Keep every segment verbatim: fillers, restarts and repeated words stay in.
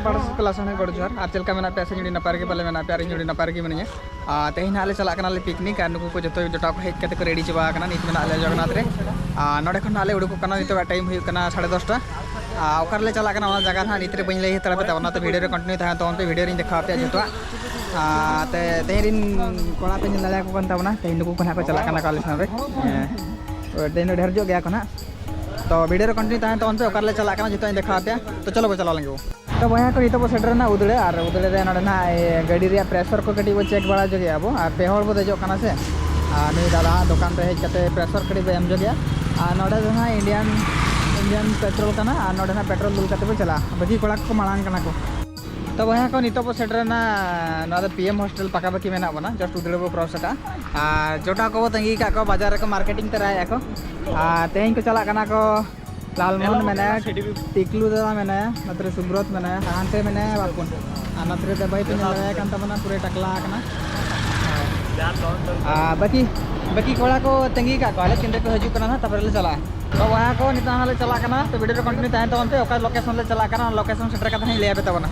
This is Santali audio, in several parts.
ᱯᱟᱦᱴᱟ ᱥᱮᱫ ᱠᱷᱚᱱ ᱞᱟᱥᱟᱲᱦᱮᱫ ᱜᱚᱰ ᱡᱚᱦᱟᱨ᱾ ᱟᱨ ᱪᱮᱫ ᱞᱮᱠᱟ ᱢᱮᱱᱟᱜ ᱯᱮᱭᱟ? ᱥᱮ ᱡᱩᱫᱤ ᱱᱟᱯᱟᱭ ᱨᱮᱜᱮ ᱯᱟᱞᱮ ᱢᱮᱱᱟᱜ ᱯᱮᱭᱟ, ᱟᱨ ᱤᱧ ᱡᱩᱫᱤ ᱱᱟᱯᱟᱭ ᱨᱮᱜᱮ ᱢᱤᱱᱟᱹᱧᱟ᱾ ᱟᱨ ᱛᱮᱦᱮᱧ ᱱᱟᱦᱟᱜ ᱞᱮ ᱪᱟᱞᱟᱜ ᱠᱟᱱᱟᱞᱮ ᱯᱤᱠᱱᱤᱠ, ᱟᱨ ᱱᱩᱠᱩ ᱠᱚ ᱡᱚᱛᱚ ᱡᱚᱴᱟᱣ ᱠᱚ ᱦᱮᱡ ᱠᱟᱛᱮ ᱠᱚ ᱨᱮᱰᱤ ᱪᱟᱵᱟ ᱟᱠᱟᱱᱟ᱾ ᱱᱤᱛ ᱢᱮᱱᱟᱜ ᱞᱮᱭᱟ ᱡᱚᱜᱚᱱᱱᱟᱛᱷ ᱨᱮ᱾ ᱟᱨ ᱱᱚᱰᱮ ᱠᱷᱚᱱ ᱱᱟᱦᱟᱜ ᱞᱮ ᱩᱰᱩᱠᱚᱜ ᱠᱟᱱᱟ, ᱱᱤᱛᱚᱜ ᱴᱟᱭᱤᱢ ᱦᱩᱭᱩᱜ ᱠᱟᱱᱟ ᱥᱟᱲᱮ ᱫᱚᱥᱴᱟ᱾ ᱟᱨ ᱚᱠᱟ ᱨᱮᱞᱮ ᱪᱟᱞᱟᱜ ᱠᱟᱱᱟ ᱚᱱᱟ ᱡᱟᱭᱜᱟ ᱱᱟᱦᱟᱜ ᱱᱤᱛ ᱨᱮ ᱵᱟᱹᱧ ᱞᱟᱹᱭ ᱦᱟᱛᱟᱲ ᱯᱮ ᱛᱟᱵᱚᱱᱟ, ᱛᱚ ᱵᱷᱤᱰᱤᱭᱳ ᱨᱮ ᱠᱚᱱᱴᱤᱱᱤᱭᱩ ᱛᱟᱦᱮᱱ ᱛᱟᱵᱚᱱ ᱯᱮ, ᱵᱷᱤᱰᱤᱭᱳ ᱨᱤᱧ ᱫᱮᱠᱷᱟᱣ ᱟᱯᱮᱭᱟ ᱡᱚᱛᱚᱣᱟᱜ᱾ ᱟᱨ ᱛᱮ ᱛᱮᱦᱮᱧ ᱨᱤᱱ ᱠᱚᱲᱟ ᱯᱮ ᱧᱮᱞ ᱫᱟᱲᱮᱭᱟᱠᱚ ᱠᱟᱱ ᱛᱟᱵᱚᱱᱟ, ᱛᱮᱦᱮᱧ ᱱᱩᱠᱩ ᱠᱚ ᱱᱟᱦᱟᱜ ᱠᱚ ᱪᱟᱞᱟᱜ ᱠᱟᱱᱟ ᱠᱚ ᱟᱞᱮ ᱥᱟᱶ ᱨᱮ᱾ ᱦᱮᱸ, ᱛᱮᱦᱮᱧ ᱫᱚ ᱰᱷᱮᱨ ᱧᱚᱜ ᱜᱮᱭᱟ ᱠᱚ ᱱᱟᱦᱟᱜ᱾ ᱛᱚ ᱵᱷᱤᱰᱤᱭᱳ ᱨᱮ ᱠᱚᱱᱴᱤᱱᱤᱭᱩ ᱛᱟᱦᱮᱱ ᱛᱟᱵᱚᱱ ᱯᱮ, ᱚᱠᱟ ᱨᱮᱞᱮ ᱪᱟᱞᱟᱜ ᱠᱟᱱᱟ ᱡᱚᱛᱚᱧ ᱫᱮᱠᱷᱟᱣ ᱟᱯᱮᱭᱟ᱾ ᱛᱚ ᱪᱚᱞᱚ ᱵᱚ ᱪᱟᱞᱟᱣ ᱞᱮᱱ ᱜᱮ ᱵᱚ᱾ ᱛᱚ ᱵᱚᱭᱦᱟ ᱠᱚ, ᱱᱤᱛᱚᱜ ᱵᱚ ᱥᱮᱴᱮᱨᱮᱱᱟ ᱩᱫᱽᱲᱟᱹ, ᱟᱨ ᱩᱫᱽᱲᱟᱹ ᱨᱮ ᱱᱚᱰᱮ ᱱᱟᱦᱟᱜ, ᱮ, ᱜᱟᱹᱰᱤ ᱨᱮᱭᱟᱜ ᱯᱨᱮᱥᱚᱨ ᱠᱚ ᱠᱟᱹᱴᱤᱡ ᱵᱚ ᱪᱮᱠ ᱵᱟᱲᱟ ᱧᱚᱜᱮᱜᱼᱟ ᱵᱚ᱾ ᱟᱨ ᱯᱮ ᱦᱚᱲ ᱵᱚ ᱫᱮᱡᱚᱜ ᱠᱟᱱᱟ ᱥᱮ, ᱟᱨ ᱱᱩᱭ ᱫᱟᱫᱟ ᱦᱟᱜ ᱫᱚᱠᱟᱱ ᱨᱮ ᱦᱮᱡ ᱠᱟᱛᱮ ᱯᱨᱮᱥᱚᱨ ᱠᱟᱹᱴᱤᱡ ᱵᱚ ᱮᱢ ᱧᱚᱜᱮᱜᱼᱟ᱾ ᱟᱨ ᱱᱚᱰᱮ ᱫᱚ ᱱᱟᱦᱟᱜ ᱤᱱᱰᱤᱭᱟᱱ, ᱤᱱᱰᱤᱭᱟᱱ ᱯᱮᱴᱨᱳᱞ ᱠᱟᱱᱟ, ᱟᱨ ᱱᱚᱰᱮ ᱱᱟᱦᱟᱜ ᱯᱮᱴᱨᱳᱞ ᱫᱩᱞ ᱠᱟᱛᱮ ᱵᱚ ᱪᱟᱞᱟᱜᱼᱟ᱾ ᱵᱟᱹᱠᱤ ᱠᱚᱲᱟ ᱠᱚᱠᱚ ᱢᱟᱲᱟᱝ ᱠᱟᱱᱟ ᱠᱚ᱾ ᱛᱚ ᱵᱚᱭᱦᱟ ᱠᱚ, ᱱᱤᱛᱚᱜ ᱵᱚ ᱥᱮᱴᱮᱨᱮᱱᱟ, ᱱᱚᱣᱟ ᱫᱚ ᱯᱤ ᱮᱢ ᱦᱳᱥᱴᱮᱞ ᱯᱟᱠᱟᱯᱟᱠᱤ ᱢᱮᱱᱟᱜ ᱵᱚᱱᱟ, ᱡᱟᱥᱴ ᱩᱫᱽᱲᱟᱹ ᱵᱚ ᱠᱨᱚᱥ ᱟᱠᱟᱫᱼᱟ᱾ ᱟᱨ ᱡᱚᱴᱟᱣ ᱠᱚᱵᱚ ᱛᱟᱺᱜᱤ ᱟᱠᱟᱫ ᱠᱚᱣᱟ, ᱵᱟᱡᱟᱨ ᱨᱮᱠᱚ ᱢᱟᱨᱠᱮᱴᱤᱝ ᱛᱟᱨᱟᱭᱮᱫᱼᱟ ᱠᱚ᱾ ᱟᱨ ᱛᱮᱦᱮᱧ ᱠᱚ ᱪᱟᱞᱟᱜ ᱠᱟᱱᱟ ᱠᱚ ᱞᱟᱞᱢᱳᱦᱚᱱ ᱢᱮᱱᱟᱭᱟ, ᱴᱤᱠᱞᱩ ᱫᱟᱫᱟ ᱢᱮᱱᱟᱭᱟ, ᱱᱚᱛᱮ ᱨᱮ ᱥᱩᱵᱨᱚᱛ ᱢᱮᱱᱟᱭᱟ, ᱦᱟᱱᱛᱮ ᱢᱮᱱᱟᱭᱟ ᱵᱟᱯᱩᱱ, ᱟᱨ ᱱᱚᱛᱮ ᱨᱮ ᱫᱟᱫᱟ ᱵᱟᱹᱭ ᱯᱮ ᱧᱮᱞ ᱫᱟᱲᱮᱭᱟᱭ ᱠᱟᱱ ᱛᱟᱵᱚᱱᱟ, ᱯᱩᱨᱟᱹ ᱴᱟᱠᱞᱟ ᱟᱠᱟᱱᱟ᱾ ᱟᱨ ᱵᱟᱹᱠᱤ, ᱵᱟᱹᱠᱤ ᱠᱚᱲᱟ ᱠᱚ ᱛᱟᱺᱜᱤ ᱟᱠᱟᱫ ᱠᱚᱣᱟ ᱞᱮ, ᱛᱤᱱ ᱨᱮᱠᱚ ᱦᱤᱡᱩᱜ ᱠᱟᱱᱟ ᱱᱟᱦᱟᱜ, ᱛᱟᱨᱯᱚᱨᱮ ᱞᱮ ᱪᱟᱞᱟᱜᱼᱟ᱾ ᱛᱚ ᱵᱚᱭᱦᱟ ᱠᱚ, ᱱᱤᱛᱚᱜ ᱦᱟᱸᱜ ᱞᱮ ᱪᱟᱞᱟᱜ ᱠᱟᱱᱟ, ᱛᱚ ᱵᱷᱤᱰᱤᱭᱳ ᱨᱮ ᱠᱚᱱᱴᱤᱱᱤᱭᱩ ᱛᱟᱦᱮᱱ ᱛᱟᱵᱚᱱ ᱯᱮ, ᱚᱠᱟ ᱞᱳᱠᱮᱥᱚᱱ ᱞᱮ ᱪᱟᱞᱟᱜ ᱠᱟᱱᱟ, ᱚᱱᱟ ᱞᱳᱠᱮᱥᱚᱱ ᱥᱮᱴᱮᱨ ᱠᱟᱛᱮ ᱦᱟᱸᱜ ᱤᱧ ᱞᱟᱹᱭ ᱟᱯᱮ ᱛᱟᱵᱚᱱᱟ᱾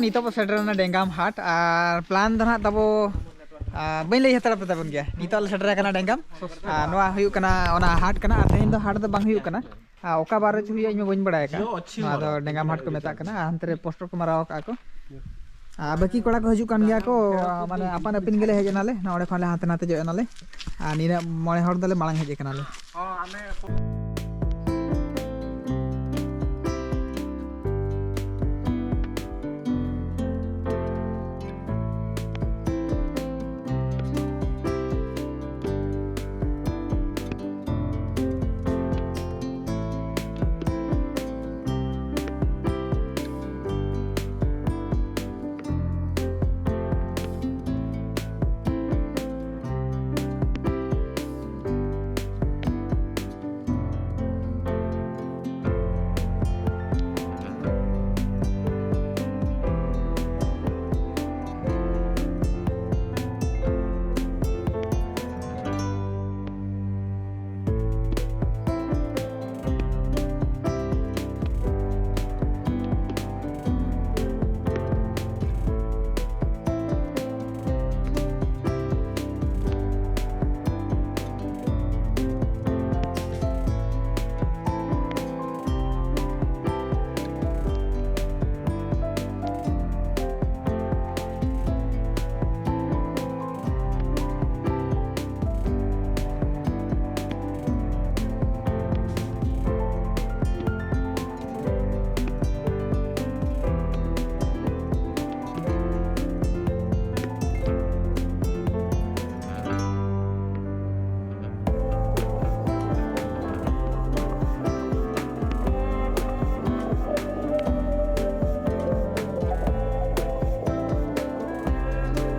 ᱱᱤᱛᱚᱜ ᱵᱚ ᱥᱮᱴᱮᱨ ᱮᱱᱟ ᱰᱮᱝᱜᱟᱢ ᱦᱟᱴ, ᱟᱨ ᱯᱞᱟᱱ ᱫᱚ ᱱᱟᱦᱟᱜ ᱛᱟᱵᱚ, ᱟᱨ ᱵᱟᱹᱧ ᱞᱟᱹᱭ ᱦᱟᱛᱟᱲ ᱟᱯᱮ ᱛᱟᱵᱚᱱ ᱜᱮᱭᱟ᱾ ᱱᱤᱛᱚᱜ ᱞᱮ ᱥᱮᱴᱮᱨ ᱟᱠᱟᱱᱟ ᱰᱮᱝᱜᱟᱢ, ᱟᱨ ᱱᱚᱣᱟ ᱦᱩᱭᱩᱜ ᱠᱟᱱᱟ ᱚᱱᱟ ᱦᱟᱴ ᱠᱟᱱᱟ, ᱟᱨ ᱛᱮᱦᱮᱧ ᱫᱚ ᱦᱟᱴ ᱫᱚ ᱵᱟᱝ ᱦᱩᱭᱩᱜ ᱠᱟᱱᱟ, ᱟᱨ ᱚᱠᱟ ᱵᱟᱨ ᱨᱮ ᱪᱚ ᱦᱩᱭᱩᱜᱼᱟ ᱤᱧ ᱢᱟ ᱵᱟᱹᱧ ᱵᱟᱲᱟᱭ ᱟᱠᱟᱫᱼᱟ᱾ ᱱᱚᱣᱟ ᱫᱚ ᱰᱮᱝᱜᱟᱢ ᱦᱟᱴ ᱠᱚ ᱢᱮᱛᱟᱜ ᱠᱟᱱᱟ, ᱟᱨ ᱦᱟᱱᱛᱮ ᱨᱮ ᱯᱳᱥᱴᱟᱨ ᱠᱚ ᱢᱟᱨᱟᱣ ᱟᱠᱟᱫᱼᱟ ᱠᱚ, ᱟᱨ ᱵᱟᱹᱠᱤ ᱠᱚᱲᱟ ᱠᱚ ᱦᱤᱡᱩᱜ ᱠᱟᱱ ᱜᱮᱭᱟ ᱠᱚ, ᱢᱟᱱᱮ ᱟᱯᱟᱱ ᱟᱹᱯᱤᱱ ᱜᱮᱞᱮ ᱦᱮᱡ ᱮᱱᱟᱞᱮ, ᱱᱚᱰᱮ ᱠᱷᱚᱱ ᱞᱮ ᱦᱟᱱᱛᱮ ᱱᱟᱛᱮ ᱧᱚᱜ ᱮᱱᱟᱞᱮ, ᱟᱨ ᱱᱤᱱᱟᱹᱜ ᱢᱚᱬᱮ ᱦᱚᱲ ᱫᱚᱞᱮ ᱢᱟᱲᱟᱝ ᱦᱮᱡ ᱟᱠᱟᱱᱟᱞᱮ᱾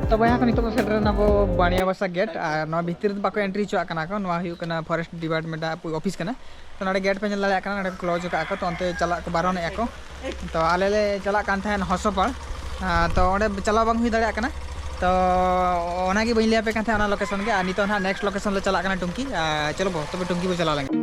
ᱛᱚ ᱵᱚᱭᱦᱟ ᱠᱚ, ᱱᱤᱛᱚᱜ ᱫᱚ ᱥᱮᱴᱮᱨ ᱮᱱᱟ ᱵᱚ ᱵᱟᱱᱤᱭᱟᱵᱟᱥᱟ ᱜᱮᱴ, ᱟᱨ ᱱᱚᱣᱟ ᱵᱷᱤᱛᱤᱨ ᱨᱮᱫᱚ ᱵᱟᱠᱚ ᱮᱱᱴᱨᱤ ᱦᱚᱪᱚᱣᱟᱜ ᱠᱟᱱᱟ ᱠᱚ᱾ ᱱᱚᱣᱟ ᱦᱩᱭᱩᱜ ᱠᱟᱱᱟ ᱯᱷᱚᱨᱮᱥᱴ ᱰᱤᱯᱟᱨᱴᱢᱮᱱᱴ ᱟᱜ ᱚᱯᱷᱤᱥ ᱠᱟᱱᱟ᱾ ᱛᱚ ᱱᱚᱰᱮ ᱜᱮᱴ ᱯᱮ ᱧᱮᱞ ᱫᱟᱲᱮᱭᱟᱜ ᱠᱟᱱᱟ, ᱱᱚᱰᱮ ᱠᱚ ᱠᱞᱳᱡᱽ ᱟᱠᱟᱫ ᱠᱚ, ᱛᱚ ᱚᱱᱛᱮ ᱪᱟᱞᱟᱜ ᱠᱚ ᱵᱟᱨᱚᱱᱮᱫᱼᱟ ᱠᱚ᱾ ᱛᱚ ᱟᱞᱮ ᱞᱮ ᱪᱟᱞᱟᱜ ᱠᱟᱱ ᱛᱟᱦᱮᱸᱫ ᱦᱚᱥᱚᱯᱟᱲ, ᱟᱨ ᱛᱚ ᱚᱸᱰᱮ ᱪᱟᱞᱟᱣ ᱵᱟᱝ ᱦᱩᱭ ᱫᱟᱲᱮᱭᱟᱜ ᱠᱟᱱᱟ᱾ ᱛᱚ ᱚᱱᱟᱜᱮ ᱵᱟᱹᱧ ᱞᱟᱹᱭ ᱟᱯᱮ ᱠᱟᱱ ᱛᱟᱦᱮᱸᱫ ᱚᱱᱟ ᱞᱳᱠᱮᱥᱚᱱ ᱜᱮ, ᱟᱨ ᱱᱤᱛᱚᱜ ᱱᱟᱦᱟᱜ ᱱᱮᱠᱥᱴ ᱞᱳᱠᱮᱥᱚᱱ ᱞᱮ ᱪᱟᱞᱟᱜ ᱠᱟᱱᱟ ᱴᱩᱝᱠᱤ᱾ ᱟᱨ ᱪᱚᱞᱚ ᱵᱚ ᱛᱚᱵᱮ ᱴᱩᱝᱠᱤ ᱵᱚ ᱪᱟᱞᱟᱣ ᱞᱮᱱ ᱜᱮ᱾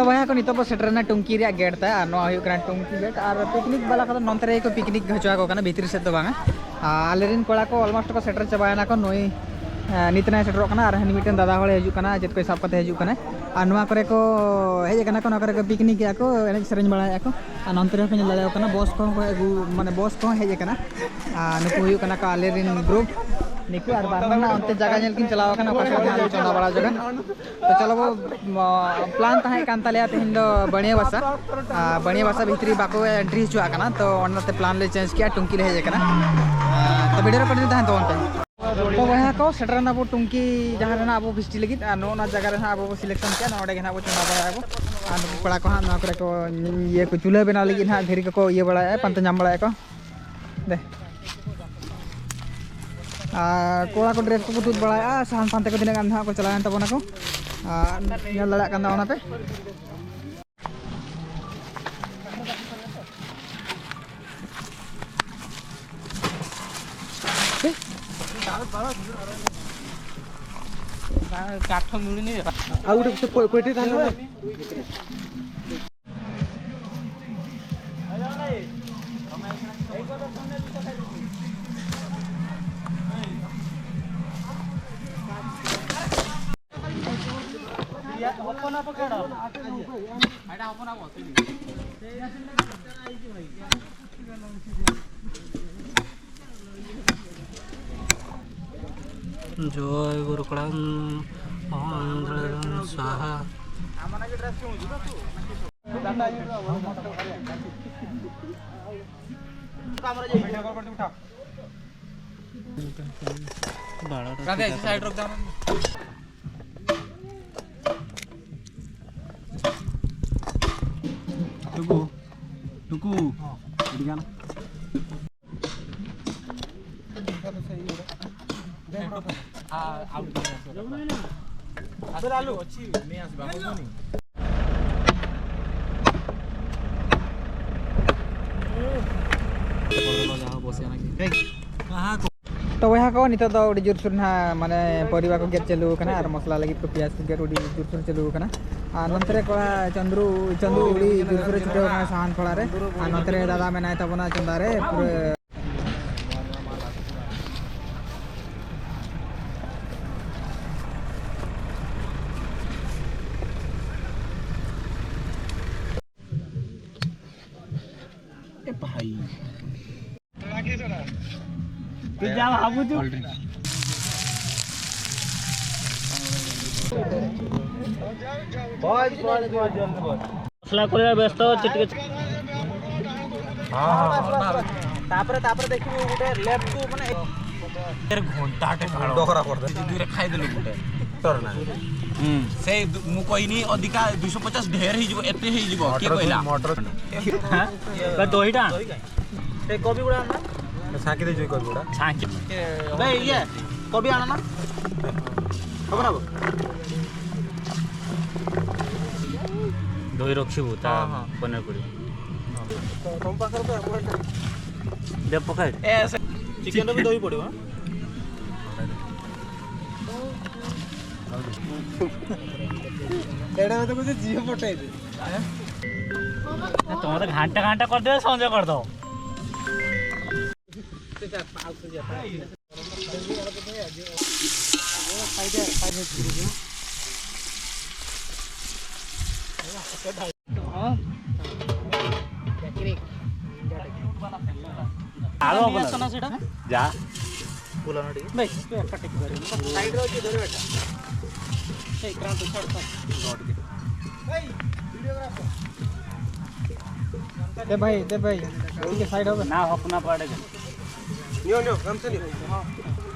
ᱵᱚᱭᱦᱟ ᱠᱚ, ᱱᱤᱛᱚᱜ ᱵᱚ ᱥᱮᱴᱮᱨᱮᱱᱟ ᱴᱩᱝᱠᱤ ᱨᱮᱭᱟᱜ ᱜᱮᱴ ᱛᱮ, ᱟᱨ ᱱᱚᱣᱟ ᱦᱩᱭᱩᱜ ᱠᱟᱱᱟ ᱴᱩᱝᱠᱤ ᱜᱮᱴ᱾ ᱟᱨ ᱯᱤᱠᱱᱤᱠ ᱵᱟᱞᱟ ᱠᱚᱫᱚ ᱱᱚᱱᱛᱮ ᱨᱮᱜᱮ ᱠᱚ ᱯᱤᱠᱱᱤᱠ ᱦᱚᱪᱚ ᱟᱠᱚ ᱠᱟᱱᱟ, ᱵᱷᱤᱛᱨᱤ ᱥᱮᱫ ᱫᱚ ᱵᱟᱝᱟ᱾ ᱟᱨ ᱟᱞᱮᱨᱮᱱ ᱠᱚᱲᱟ ᱠᱚ ᱚᱞᱢᱳᱥᱴ ᱠᱚ ᱥᱮᱴᱮᱨ ᱪᱟᱵᱟᱭᱮᱱᱟ ᱠᱚ᱾ ᱱᱩᱭ, ᱮ, ᱱᱤᱛ ᱱᱟᱭ ᱥᱮᱴᱮᱨᱚᱜ ᱠᱟᱱᱟ, ᱟᱨ ᱦᱟᱹᱱᱤ ᱢᱤᱫᱴᱮᱱ ᱫᱟᱫᱟ ᱦᱚᱲᱮ ᱦᱤᱡᱩᱜ ᱠᱟᱱᱟ, ᱪᱮᱫ ᱠᱚᱭ ᱥᱟᱵ ᱠᱟᱛᱮ ᱦᱤᱡᱩᱜ ᱠᱟᱱᱟᱭ᱾ ᱟᱨ ᱱᱚᱣᱟ ᱠᱚᱨᱮ ᱠᱚ ᱦᱮᱡ ᱟᱠᱟᱱᱟ ᱠᱚ, ᱱᱚᱣᱟ ᱠᱚᱨᱮ ᱠᱚ ᱯᱤᱠᱱᱤᱠ ᱮᱫᱟ ᱠᱚ, ᱮᱱᱮᱡ ᱥᱮᱨᱮᱧ ᱵᱟᱲᱟᱭᱮᱫᱼᱟ ᱠᱚ᱾ ᱟᱨ ᱱᱚᱱᱛᱮ ᱨᱮᱦᱚᱸ ᱯᱮ ᱧᱮᱞ ᱫᱟᱲᱮᱭᱟᱠᱚ ᱠᱟᱱᱟ, ᱵᱚᱥ ᱠᱚᱦᱚᱸ ᱠᱚ ᱟᱹᱜᱩ, ᱢᱟᱱᱮ ᱵᱚᱥ ᱠᱚᱦᱚᱸ ᱦᱮᱡ ᱟᱠᱟᱱᱟ᱾ ᱟᱨ ᱱᱩᱠᱩ ᱦᱩᱭᱩᱜ ᱠᱟᱱᱟ ᱠᱚ ᱟᱞᱮᱨᱮᱱ ᱜᱨᱩᱯ, ᱱᱤᱠᱩ ᱟᱨ ᱵᱟᱨ ᱦᱚᱲ ᱱᱟᱜ ᱚᱱᱛᱮ ᱡᱟᱭᱜᱟ ᱧᱮᱞ ᱠᱤᱱ ᱪᱟᱞᱟᱣ ᱟᱠᱟᱱᱟ, ᱚᱠᱟ ᱥᱮᱫ ᱱᱟᱜ ᱪᱚᱸᱫᱟ ᱵᱟᱲᱟ ᱡᱟᱭᱜᱟ᱾ ᱛᱚ ᱪᱚᱞᱚ ᱵᱚ, ᱢᱟ, ᱯᱞᱟᱱ ᱛᱟᱦᱮᱸ ᱠᱟᱱ ᱛᱟᱞᱮᱭᱟ ᱛᱮᱦᱮᱧ ᱫᱚ ᱵᱟᱹᱬᱤᱭᱟᱹ ᱵᱟᱥᱟ, ᱟᱨ ᱵᱟᱹᱬᱤᱭᱟᱹ ᱵᱟᱥᱟ ᱵᱷᱤᱛᱨᱤ ᱵᱟᱠᱚ ᱮᱱᱴᱨᱤ ᱦᱚᱪᱚᱣᱟᱜ ᱠᱟᱱᱟ, ᱛᱚ ᱚᱱᱟᱛᱮ ᱯᱞᱟᱱ ᱞᱮ ᱪᱮᱧᱡᱽ ᱠᱮᱜᱼᱟ, ᱴᱩᱝᱠᱤ ᱞᱮ ᱦᱮᱡ ᱟᱠᱟᱱᱟ᱾ ᱛᱚ ᱵᱷᱤᱰᱤᱭᱳ ᱨᱮ ᱠᱚᱱᱴᱤᱱᱤᱭᱩ ᱛᱟᱦᱮᱱ ᱛᱟᱵᱚᱱ ᱯᱮ᱾ ᱛᱚ ᱵᱚᱭᱦᱟ ᱠᱚ, ᱥᱮᱴᱮᱨ ᱮᱱᱟ ᱵᱚ ᱴᱩᱝᱠᱤ, ᱡᱟᱦᱟᱸ ᱨᱮ ᱱᱟᱜ ᱟᱵᱚ ᱯᱷᱤᱥᱴᱤ ᱞᱟᱹᱜᱤᱫ, ᱟᱨ ᱱᱚᱜᱼᱚ ᱱᱚᱣᱟ ᱡᱟᱭᱜᱟ ᱨᱮ ᱱᱟᱜ ᱟᱵᱚ ᱵᱚ ᱥᱤᱞᱮᱠᱥᱚᱱ ᱠᱮᱜᱼᱟ, ᱱᱚᱰᱮ ᱜᱮ ᱱᱟᱜ ᱵᱚ ᱪᱚᱸᱫᱟ ᱵᱟᱲᱟᱭᱟᱵᱚ᱾ ᱟᱨ ᱱᱩᱠᱩ ᱠᱚᱲᱟ ᱠᱚ ᱦᱟᱸᱜ ᱱᱚᱣᱟ ᱠᱚᱨᱮ ᱠᱚ ᱤᱭᱟᱹ ᱠᱚ ᱪᱩᱞᱦᱟᱹ ᱵᱮᱱᱟᱣ ᱞᱟᱹᱜᱤᱫ ᱱᱟᱜ ᱫᱷᱤᱨᱤ ᱠᱚᱠᱚ ᱤᱭᱟᱹ ᱵᱟᱲᱟᱭᱮᱫᱼᱟ, ᱯᱟᱱᱛᱮ ᱧᱟᱢ ᱵᱟᱲᱟᱭᱮᱫᱼᱟ ᱠᱚ᱾ ᱫᱮ᱾ ᱟᱨ ᱠᱚᱲᱟ ᱠᱚ ᱰᱨᱮᱥ ᱠᱚᱠᱚ ᱛᱩᱫ ᱵᱟᱲᱟᱭᱮᱫᱼᱟ, ᱥᱟᱦᱟᱱ ᱯᱷᱟᱱᱛᱮ ᱠᱚ ᱛᱤᱱᱟᱹᱜ ᱜᱟᱱ ᱦᱟᱸᱜ ᱠᱚ ᱪᱟᱞᱟᱣᱮᱱ ᱛᱟᱵᱚᱱᱟ ᱠᱚ᱾ ᱟᱨ ᱧᱮᱞ ᱫᱟᱲᱮᱭᱟᱜ ᱠᱟᱱ ᱛᱟᱵᱚᱱᱟ ᱯᱮ᱾ କାଠ ମିଳୁନି। ଆଉ ଗୋଟେ ପେ-, ପେ-, ପେଟି ଧାନ। ଜୟ ଗୁରୁ କଳା ମହେନ୍ଦ୍ର ସାହା। ବାଳଟା ରାଧେ, ସେ ସାଇଡ୍ ରଖିଦିଅ। ଟୁକୁ, ଟୁକୁ, ଏଠିକି ଆଣ। ᱛᱚ ᱵᱚᱭᱦᱟ ᱠᱚ, ᱱᱤᱛᱚᱜ ᱫᱚ ᱟᱹᱰᱤ ᱡᱳᱨᱥᱳᱨ ᱱᱟᱦᱟᱜ ᱢᱟᱱᱮ ᱯᱚᱨᱤᱵᱟ ᱠᱚ ᱜᱮᱫ ᱪᱟᱹᱞᱩ ᱟᱠᱟᱱᱟ ᱟᱨ ᱢᱚᱥᱞᱟ ᱞᱟᱹᱜᱤᱫ ᱠᱚ ᱯᱮᱸᱭᱟᱡᱽ ᱠᱚ ᱜᱮᱫ ᱟᱹᱰᱤ ᱡᱳᱨᱥᱳᱨ ᱪᱟᱹᱞᱩ ᱟᱠᱟᱱᱟ᱾ ᱟᱨ ᱱᱚᱛᱮ ᱨᱮ ᱠᱚᱲᱟ ᱪᱚᱸᱫᱽᱨᱩ, ᱪᱚᱸᱫᱽᱨᱩ ᱟᱹᱰᱤ ᱡᱳᱨᱥᱳᱨ ᱮ ᱪᱷᱩᱴᱟᱹᱣ ᱟᱠᱟᱱᱟ ᱥᱟᱦᱟᱱ ᱯᱷᱚᱲᱟ ᱨᱮ᱾ ᱟᱨ ᱱᱚᱛᱮ ᱨᱮ ᱫᱟᱫᱟ ᱢᱮᱱᱟᱭ ᱛᱟᱵᱚᱱᱟ ᱪᱚᱸᱫᱟ ᱨᱮ ᱯᱩᱨᱟᱹ᱾ ए भाई। जा बाबू तू। बस, बस, बस, जल्दी बस। ମସଲା କରିବା ବ୍ୟସ୍ତ ଅଛି ଟିକେ। ହଁ, ହଁ, ହଁ। ତାପରେ, ତାପରେ ଦେଖିବୁ ଗୋଟେ ଲେଫ୍ଟକୁ ମାନେ ଏ-, ଏରେ ଘଣ୍ଟାଟେ କାଳ। ଡହରା କରିଦେ। ଦୁଇରେ ଖାଇଦେଲୁ ଗୋଟେ। ଡର ନାହିଁ। ହୁଁ। ସେଇ ଦୁ-, ମୁଁ କହିନି ଅଧିକା ଦୁଇଶହ ପଚାଶ ଢେର ହେଇଯିବ, ଏତେ ହେଇଯିବ। କିଏ ମଟର କହିଲା? ମଟର। ହାଁ? ବା ଦହିଟା ଆଣ। ଦହି କାଇଁ? ଏ କୋବି ଗୁଡ଼ା ଆଣ ନା। ଛାଙ୍କି ଦେଇଛୁ କୋବି ଗୁଡ଼ା। ଛାଙ୍କି। ଭାଇ, ଇଏ କୋବି ଆଣ ନା। ହବ ନା ହବ? ଦହି ରଖିବୁ, ତା ହଁ, ହଁ। ପନିର କରିବୁ। ତମ ପାଖରେ ତ ଆଭେଲେବଲ। ଦେ ପକାଇ। ଏ, ସେ ଚିକେନରେ ବି ଦହି ପଡ଼ିବ, ଆଁ? ଏଇଟା ମତେ କହୁଛି ଝିଅ ପଠେଇଦେ। ନା, ତମେ ତ ଘାଣ୍ଟା ଘାଣ୍ଟା କରିଦେବେ, ସଞ୍ଜ କରିଦବ। ଆଳୁ ହବ ନା? ଆସ ନା ସେଇଟା। ଯା। ବୁଲ ନା ଟିକେ। ଭାଇ, ତୁ ଏକା ଟେକି ପାରିବୁନି। ସାଇଡରେ ଅଛି, ଧରିବ ଏଟା। ଏଇ କ୍ରାନ୍ତ, ଛାଡ଼, ଛାଡ଼। ଏ ଭାଇ, ଦେ ଭାଇ, ଟିକେ ସାଇଡ ହବ। ନା, ହକ ନା ପାଡ଼େ। ନିଅ, ନିଅ, ଗାମଛା ନିଅ।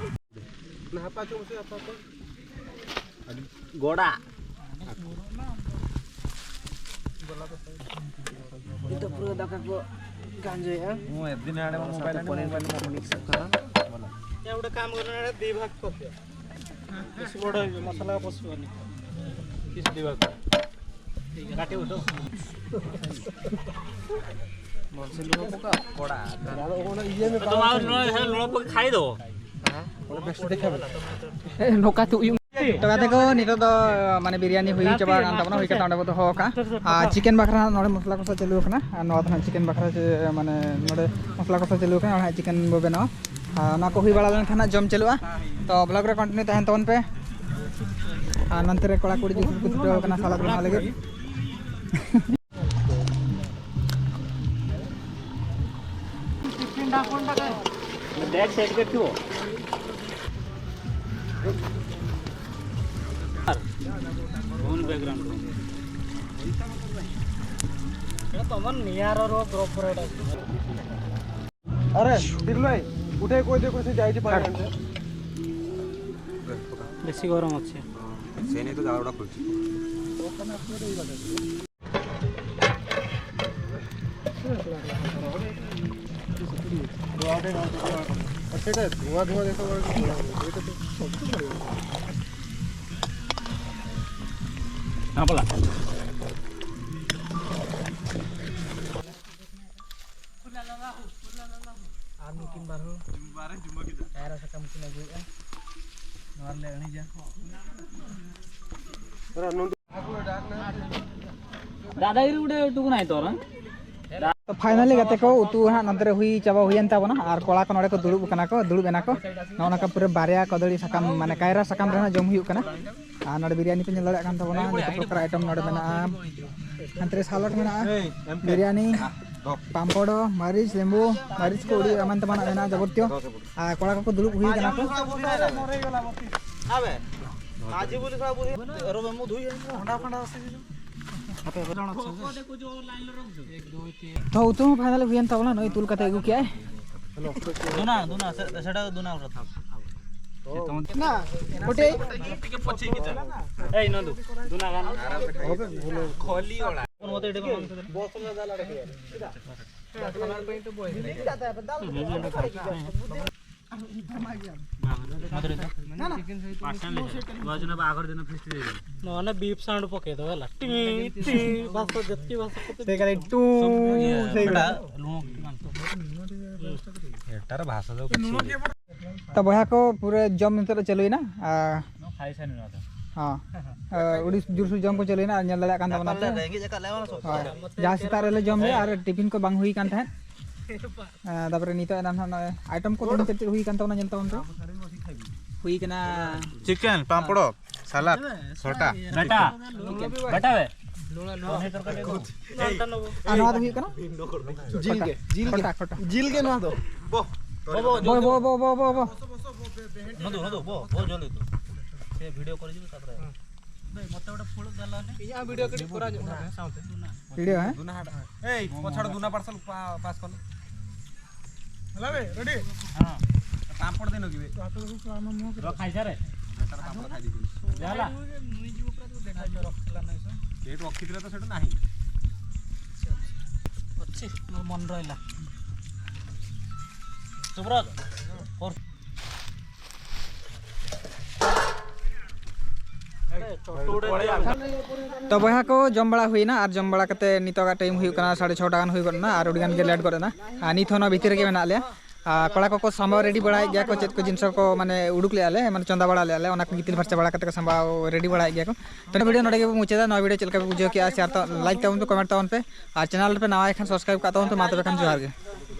ନା, ହାପା ଚୁମୁଚି, ହାପା ଚୁମୁଚି। ᱜᱚᱰᱟ᱾ ᱱᱤᱛᱚᱜ ᱯᱩᱨᱟᱹ ᱫᱟᱠᱟ ᱠᱚ ᱜᱟᱸᱡᱚᱭᱮᱜᱼᱟ᱾ ᱦᱚᱸ, ᱮᱠᱫᱤᱱ ᱟᱲᱮ ᱢᱟ ᱥᱟᱶᱛᱮ ᱢᱳᱵᱟᱭᱤᱞ ᱯᱚᱱᱤᱨ ᱟᱹᱰᱤ ᱠᱚ mix ᱠᱟᱜᱼᱟ᱾ ᱭᱟ, ᱜᱚᱴᱟ ᱠᱟᱢ ᱠᱚᱨᱮ ᱱᱚᱰᱮ ᱫᱤ ᱵᱷᱟᱜᱽ ᱠᱚ ᱯᱮ᱾ ᱵᱮᱥᱤ ᱵᱚᱲ ᱦᱩᱭᱩᱜᱼᱟ, ᱢᱚᱥᱞᱟ ᱯᱚᱥᱩ ᱟᱹᱱᱤᱡ᱾ ᱵᱮᱥᱤ ᱫᱤ ᱵᱷᱟᱜᱽ᱾ ᱠᱟᱴᱤ ᱩᱰᱩᱠ᱾ ᱵᱚᱞᱥᱮ ᱞᱩᱲᱚ ᱯᱚᱠᱟ ᱠᱚᱲᱟ᱾ ᱛᱚ ᱟᱨ ᱱᱚᱣᱟ ᱞᱩᱲᱚ ᱯᱚᱠᱟ ᱠᱷᱟᱭ ᱫᱚ᱾ ᱱᱚᱝᱠᱟ ᱛᱩᱫ ᱦᱩᱭᱩᱜ᱾ ᱛᱚ ᱜᱟᱛᱮ ᱠᱚ, ᱱᱤᱛᱚᱜ ᱫᱚ ᱢᱟᱱᱮ ᱵᱤᱨᱭᱟᱱᱤ ᱦᱩᱭ ᱪᱟᱵᱟ ᱟᱠᱟᱱ ᱛᱟᱵᱚᱱᱟ, ᱦᱩᱭ ᱠᱟᱛᱮ ᱚᱸᱰᱮ ᱵᱚ ᱫᱚᱦᱚ ᱠᱟᱜᱼᱟ᱾ ᱟᱨ ᱪᱤᱠᱮᱱ ᱵᱟᱠᱷᱨᱟ ᱱᱚᱰᱮ ᱢᱚᱥᱞᱟ ᱠᱚᱥᱟ ᱪᱟᱹᱞᱩ ᱟᱠᱟᱱᱟ, ᱟᱨ ᱱᱚᱣᱟ ᱫᱚ ᱦᱟᱸᱜ ᱪᱤᱠᱮᱱ ᱵᱟᱠᱷᱨᱟ ᱪᱮ-, ᱢᱟᱱᱮ ᱱᱚᱰᱮ ᱢᱚᱥᱞᱟ ᱠᱚᱥᱟ ᱪᱟᱹᱞᱩ ᱟᱠᱟᱱᱟ, ᱚᱸᱰᱮ ᱦᱟᱸᱜ ᱪᱤᱠᱮᱱ ᱵᱚ ᱵᱮᱱᱟᱣᱟ᱾ ᱟᱨ ᱚᱱᱟ ᱠᱚ ᱦᱩᱭ ᱵᱟᱲᱟ ᱞᱮᱱᱠᱷᱟᱱ ᱦᱟᱸᱜ ᱡᱚᱢ ᱪᱟᱹᱞᱩᱜᱼᱟ᱾ ᱛᱚ ᱵᱞᱚᱜ ᱨᱮ ᱠᱚᱱᱴᱤᱱᱤᱭᱩ ᱛᱟᱦᱮᱱ ᱛᱟᱵᱚᱱ ᱯᱮ᱾ ᱟᱨ ᱱᱚᱱᱛᱮ ᱨᱮ ᱠᱚᱲᱟ ᱠᱩᱲᱤ ᱡᱩᱛ ᱠᱚ ᱪᱷᱩᱴᱟᱹᱣ ᱟᱠᱟᱱᱟ ᱥᱟᱞᱟᱫ ᱵᱮᱱᱟᱣ ᱞᱟᱹᱜᱤᱫ᱾ बैक साइड पे क्यों? कौन बैकग्राउंड को? এটা তো আমার নিয়ার আর গ্রুপ করে। আরে, দিলু ভাই, উঠে কই দিয়ে কইছে যে আইডি পাঠান। বেশি গরম হচ্ছে। সেই নিয়ে তো ঝামেলাটা খুলছি। সেটা ধোঁয়া ধোঁয়া দেখতে পারে। না বলা। ᱟᱨ ᱱᱩᱠᱤᱱ ᱵᱟᱨ ᱦᱚᱲ ᱠᱟᱭᱨᱟ ᱥᱟᱠᱟᱢ ᱠᱤᱱ ᱟᱹᱜᱩᱭᱮᱫᱼᱟ᱾ ᱱᱚᱣᱟ ᱨᱮᱞᱮ ᱟᱹᱬᱤᱡᱟ᱾ ᱫᱟᱫᱟ ᱜᱤᱨᱤ ᱩᱰᱮ ᱴᱩᱠᱩᱱᱟᱭ ᱛᱚᱨᱟ᱾ ᱛᱚ ᱯᱷᱟᱭᱱᱟᱞᱤ ᱜᱟᱛᱮ ᱠᱚ, ᱩᱛᱩ ᱦᱟᱸᱜ ᱱᱚᱛᱮ ᱨᱮ ᱦᱩᱭ ᱪᱟᱵᱟ ᱦᱩᱭᱮᱱ ᱛᱟᱵᱚᱱᱟ, ᱟᱨ ᱠᱚᱲᱟ ᱠᱚ ᱱᱚᱰᱮ ᱠᱚ ᱫᱩᱲᱩᱵ ᱠᱟᱱᱟ ᱠᱚ, ᱫᱩᱲᱩᱵ ᱮᱱᱟ ᱠᱚ᱾ ᱱᱚᱜᱼᱚ ᱱᱚᱝᱠᱟ ᱯᱩᱨᱟᱹ ᱵᱟᱨᱭᱟ ᱠᱚᱫᱚᱲᱤ ᱥᱟᱠᱟᱢ, ᱢᱟᱱᱮ ᱠᱟᱭᱨᱟ ᱥᱟᱠᱟᱢ ᱨᱮ ᱦᱟᱸᱜ ᱡᱚᱢ ᱦᱩᱭᱩᱜ ᱠᱟᱱᱟ᱾ ᱟᱨ ᱱᱚᱰᱮ ᱵᱤᱨᱭᱟᱱᱤ ᱯᱮ ᱧᱮᱞ ᱫᱟᱲᱮᱭᱟᱜ ᱠᱟᱱ ᱛᱟᱵᱚᱱᱟ, ᱡᱚᱛᱚ ᱯᱨᱚᱠᱟᱨ ᱟᱭᱴᱮᱢ ᱱᱚᱰᱮ ᱢᱮᱱᱟᱜᱼᱟ᱾ ᱦᱟᱱᱛᱮ ᱨᱮ ᱥᱟᱞᱟᱰ ᱢᱮᱱᱟᱜᱼᱟ, ᱵᱤᱨᱭᱟᱱᱤ, ᱯᱟᱢᱯᱚᱲ, ᱢᱟᱹᱨᱤᱪ, ᱞᱮᱵᱩ, ᱢᱟᱹᱨᱤᱪ ᱠᱚ ᱟᱹᱰᱤ ᱮᱢᱟᱱ ᱛᱮᱢᱟᱱᱟᱜ ᱢᱮᱱᱟᱜᱼᱟ ᱡᱟᱵᱚᱛᱤᱭᱚ᱾ ᱟᱨ ᱠᱚᱲᱟ ᱠᱚᱠᱚ ᱫᱩᱲᱩᱵ ᱦᱩᱭ ᱠᱟᱱᱟ ᱠᱚ᱾ ᱛᱚ ᱩᱛᱩ ᱦᱚᱸ ᱯᱷᱟᱭᱱᱟᱞᱤ ᱦᱩᱭᱮᱱ ᱛᱟᱵᱚᱱᱟ, ᱱᱚᱜᱼᱚᱭ ᱛᱩᱞ ᱠᱟᱛᱮ ᱟᱹᱜᱩ ᱠᱮᱜᱼᱟᱭ᱾ ᱫᱩᱱᱟ, ᱫᱩᱱᱟ, ᱥᱮ-, ᱥᱮᱴᱟ ᱫᱩᱱᱟ ᱩᱴᱷᱟ ᱛᱷᱟ᱾ ᱱᱟ, ᱠᱚᱴᱮ᱾ ᱮᱭ ᱱᱚᱱᱫᱩ, ᱫᱩᱱᱟ ᱜᱟᱱ᱾ ᱠᱷᱚᱞᱤ ᱚᱲᱟᱜ᱾ ᱱᱚᱣᱟ ᱚᱱᱮ ᱵᱤᱯ ᱥᱟᱣᱩᱱᱰ ᱯᱚᱠᱮ ᱫᱚ ᱦᱮᱞᱟ᱾ ᱴᱤ, ᱴᱤ, ᱵᱟᱥ ᱡᱟᱹᱛᱤ ᱵᱟᱥ ᱠᱚᱛᱮ᱾ ᱥᱮ ᱠᱟᱞᱮ ᱴᱩ, ᱥᱮ ᱠᱟᱞᱮ᱾ ᱮᱴᱟᱨ ᱵᱷᱟᱥᱟ ᱫᱚ ᱠᱤᱪᱷᱩ᱾ ᱛᱚ ᱵᱚᱭᱦᱟ ᱠᱚ, ᱯᱩᱨᱟᱹ ᱡᱚᱢ ᱱᱤᱛᱚᱜ ᱫᱚ ᱪᱟᱹᱞᱩᱭᱮᱱᱟ᱾ ᱟᱨ ᱦᱚᱸ, ᱟᱹᱰᱤ ᱡᱳᱨᱥᱳᱨ ᱡᱚᱢ ᱠᱚ ᱪᱟᱹᱞᱩᱭᱮᱱᱟ, ᱟᱨ ᱧᱮᱞ ᱫᱟᱲᱮᱭᱟᱜ ᱠᱟᱱ ᱛᱟᱵᱚᱱᱟ ᱯᱮ᱾ ᱦᱳᱭ, ᱡᱟᱦᱟᱸ ᱥᱮᱛᱟᱜ ᱨᱮᱞᱮ ᱡᱚᱢ ᱞᱮᱫᱟ ᱟᱨ ᱴᱤᱯᱷᱤᱱ ᱠᱚ ᱵᱟᱝ ᱦᱩᱭ ᱠᱟᱱ ᱛᱟᱦᱮᱸᱫ᱾ ᱟᱨ ᱛᱟᱨᱯᱚᱨᱮ ᱱᱤᱛᱚᱜ ᱮᱱᱟ ᱱᱟᱦᱟᱜ ᱱᱚᱜᱼᱚᱭ ᱟᱭᱴᱮᱢ ᱠᱚ ᱛᱮᱦᱮᱧ ᱪᱮᱫ ᱪᱮᱫ ᱦᱩᱭ ᱠᱟᱱ ᱛᱟᱵᱚᱱᱟ, ᱧᱮᱞ ᱛᱟᱵᱚᱱ ᱯᱮ᱾ ᱦᱩᱭ ᱠᱟᱱᱟ ᱪᱤᱠᱮᱱ, ᱯᱟᱢᱯᱲᱚ, ᱥᱟᱞᱟᱫ, ᱠᱷᱚᱴᱟ᱾ ᱵᱮᱴᱟ, ᱵᱮᱴᱟ ᱵᱮ᱾ ᱟᱨ ᱱᱚᱣᱟ ᱫᱚ ᱦᱩᱭᱩᱜ ᱠᱟᱱᱟ ᱡᱤᱞ ᱜᱮ, ᱡᱤᱞ ᱜᱮ᱾ ᱠᱷᱚᱴᱟ, ᱠᱷᱚᱴᱟ᱾ ᱡᱤᱞ ᱜᱮ ᱱᱚᱣᱟ ᱫᱚ᱾ ᱵᱚ, ᱵᱚ, ᱵᱚ, ᱵᱚ, ᱵᱚ, ᱵᱚ᱾ ᱱᱚᱫᱩ, ᱱᱚᱫᱩ, ᱵᱚ, ᱵᱚ, ᱡᱚᱞᱫᱤ ᱛᱚ᱾ ᱥᱮ ᱵᱷᱤᱰᱤᱭᱳ ᱠᱚᱨᱮ ᱡᱩᱫᱤ ᱛᱟᱯᱚᱨᱮ᱾ ᱤᱧᱟᱹᱜ ᱵᱷᱤᱰᱤᱭᱳ ᱠᱟᱹᱴᱤᱡ ᱠᱚᱨᱟᱣ ᱧᱚᱜ ᱢᱮ ᱥᱟᱶᱛᱮ᱾ ᱵᱷᱤᱰᱤᱭᱳ, ᱦᱮᱸ? ᱮᱭ, ᱯᱚᱪᱷᱟᱲ ᱫᱩᱱᱟ ᱯᱟᱨᱥᱮᱞ ᱯᱟ-, ᱯᱟᱥ ᱠᱚᱞ᱾ ᱦᱮᱞᱳ ᱵᱷᱟᱭ, ᱨᱮᱰᱤ? ᱦᱮᱸ᱾ ᱯᱟᱯᱚᱲ ᱫᱤᱱ ᱦᱚᱜᱤ ᱵᱷᱟᱭ᱾ ᱛᱚ ᱟᱯᱮ ᱫᱚ ᱠᱚ ᱟᱢ ᱢᱚ ᱨᱚ ᱠᱷᱟᱭᱥᱟ ᱨᱮ᱾ ᱱᱮᱛᱟᱨ ᱯᱟᱯᱚᱲ ᱠᱷᱟᱭ ᱫᱤᱱ᱾ ᱡᱟᱞᱟ᱾ ᱱᱩᱭ ᱡᱤᱵᱚ ᱯᱨᱟᱭ ᱫᱚ ᱫᱮᱠᱷᱟ ᱡᱚᱨᱚ ᱠᱷᱟᱞᱟ ᱱᱟᱭ ᱥᱚ᱾ ᱯᱮᱴ ᱚᱠᱤᱛ ᱨᱮ ᱛᱚ ᱥᱮᱴ ᱱᱟᱦᱤ᱾ ᱚᱪᱷᱤ, ᱢᱚᱱ ᱨᱚᱭᱞᱟ᱾ ᱥᱩᱵᱨᱚᱛ᱾ ᱛᱚ ᱵᱚᱭᱦᱟ ᱠᱚ, ᱡᱚᱢ ᱵᱟᱲᱟ ᱦᱩᱭᱱᱟ ᱟᱨ ᱡᱚᱢ ᱵᱟᱲᱟ ᱠᱟᱛᱮ ᱱᱤᱛᱚᱜᱟᱜ ᱴᱟᱭᱤᱢ ᱦᱩᱭᱩᱜ ᱠᱟᱱᱟ ᱥᱟᱲᱮ ᱪᱷᱚᱴᱟ ᱜᱟᱱ ᱦᱩᱭ ᱜᱚᱫ ᱮᱱᱟ ᱟᱨ ᱟᱹᱰᱤ ᱜᱟᱱ ᱜᱮ ᱞᱮᱴ ᱜᱚᱫ ᱮᱱᱟ᱾ ᱟᱨ ᱱᱤᱛ ᱦᱚᱸ ᱱᱚᱣᱟ ᱵᱷᱤᱛᱤᱨ ᱨᱮᱜᱮ ᱢᱮᱱᱟᱜ ᱞᱮᱭᱟ᱾ ᱟᱨ ᱠᱚᱲᱟ ᱠᱚᱠᱚ ᱥᱟᱢᱵᱟᱣ ᱨᱮᱰᱤ ᱵᱟᱲᱟᱭᱮᱫ ᱜᱮᱭᱟ ᱠᱚ, ᱪᱮᱫ ᱠᱚ ᱡᱤᱱᱤᱥ ᱠᱚ ᱢᱟᱱᱮ ᱩᱰᱩᱠ ᱞᱮᱜᱼᱟ ᱞᱮ, ᱢᱟᱱᱮ ᱪᱚᱸᱫᱟ ᱵᱟᱲᱟ ᱞᱮᱜᱼᱟ ᱞᱮ, ᱚᱱᱟ ᱠᱚ ᱜᱤᱛᱤᱞ ᱯᱷᱟᱨᱪᱟ ᱵᱟᱲᱟ ᱠᱟᱛᱮ ᱠᱚ ᱥᱟᱢᱵᱟᱣ ᱨᱮᱰᱤ ᱵᱟᱲᱟᱭᱮᱫ ᱜᱮᱭᱟ ᱠᱚ᱾ ᱛᱚ ᱱᱚᱣᱟ ᱵᱷᱤᱰᱤᱭᱳ ᱱᱚᱰᱮ ᱜᱮᱵᱚᱱ ᱢᱩᱪᱟᱹᱫᱟ᱾ ᱱᱚᱣᱟ ᱵᱷᱤᱰᱤᱭᱳ ᱪᱮᱫ ᱞᱮᱠᱟ ᱯᱮ ᱵᱩᱡᱷᱟᱹᱣ ᱠᱮᱜᱼᱟ, ᱥᱮᱭᱟᱨ ᱛᱟᱵᱚᱱ ᱯᱮ, ᱠᱚᱢᱮᱱᱴ ᱛᱟᱵᱚᱱ ᱯᱮ, ᱟᱨ ᱪᱮᱱᱮᱞ ᱨᱮᱯᱮ ᱱᱟᱣᱟ ᱜᱮ ᱠᱷᱟᱱ ᱥᱟᱵᱥᱠᱨᱟᱭᱤᱵ ᱠᱟᱜ ᱛᱟᱵᱚᱱ ᱯᱮ᱾ ᱢᱟ ᱛᱚᱵᱮ ᱠᱷᱟᱱ ᱡᱚᱦᱟᱨ ᱜᱮ᱾